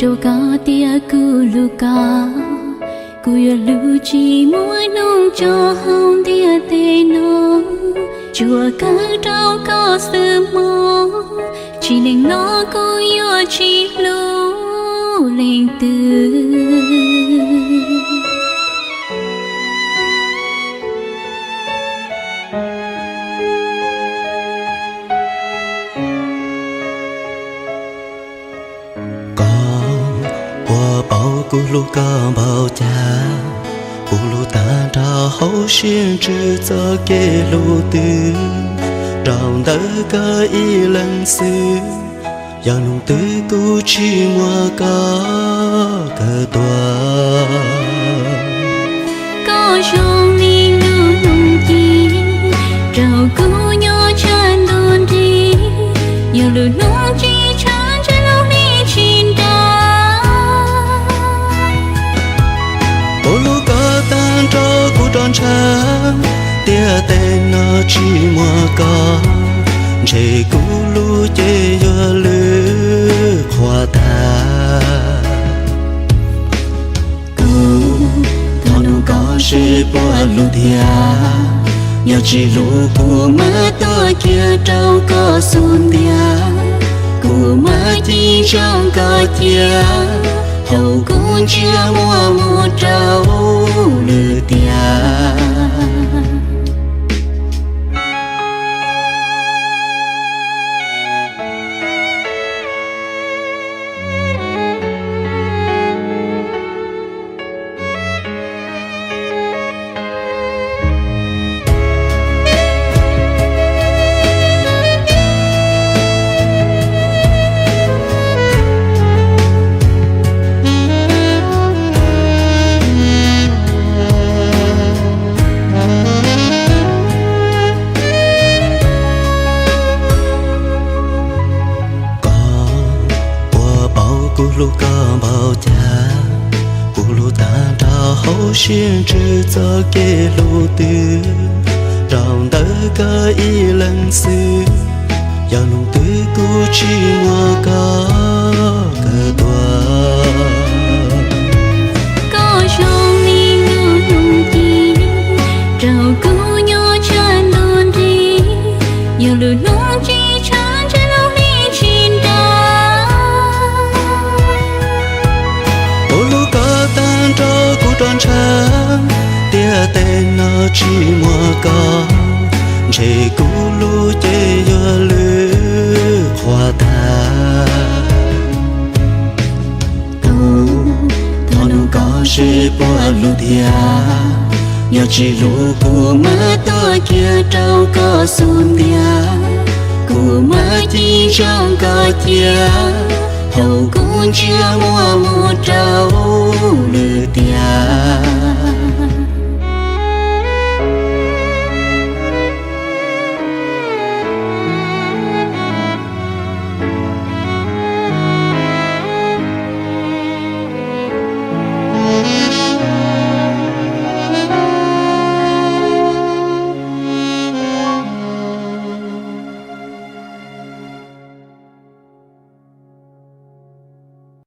Rau koj tias kuv hlub koj, kuv yuav hlub tsis muaj hnub tso hauv ntiaj teb no. Tsuas kawm rau koj xwb mog, tsis neej no kuv yuav tsis hlub leej twg. Koj puas paub kuv hlub koj npaum cas? Kuv hlub tag nrho hauv siab ntsws txoj kev hlub twg. Rau ntawm koj ib leeg xwb, yog hnub twg kuv tsis muaj koj kawm tuag. Koj zoo li lub hnub ci, rau kuv nyob tshaj ntuj nrig. Yog lub hnub tsis tshaj ntshe lub hli tsis nrag. Kuv hlub koj tag nrho kuv rov ntshaw, ntiaj teb no tsis muaj koj, ntshe kuv lub cev yuav lwj qhuav tag. Kuv thov nug koj seb puas hlub tiag, yog tsis hlub kuv mam tuaj kiag rau koj xub ntiag. Kuv mam ci zoo koj cia, hauv kuv ntsiab muaj mus rau lwm tiag. Koj puas paub kuv hlub koj npaum cas? Kuv hlub tag nrho hauv siab ntsws txoj kev hlub twg. Rau ntawm koj ib leeg xwb, yog hnub twg kuv tsis muaj koj kawm tuag. Koj zoo li lub hnub ci, rau kuv nyob tshaj ntuj nrig. Yog lub hnub tsis tshaj ntshe lub hli tsis nrag. Kuv hlub koj tag nrho kuv rov ntshaw, ntiaj teb no tsis muaj koj, ntshe kuv lub cev yuav lwj qhuav tag. Kuv thov nug koj seb puas hlub tiag, yog tsis hlub kuv mam tuaj kiag rau koj xub ntiag. Kuv mam ci zoo koj cia, hauv kuv ntsiab muaj mus rau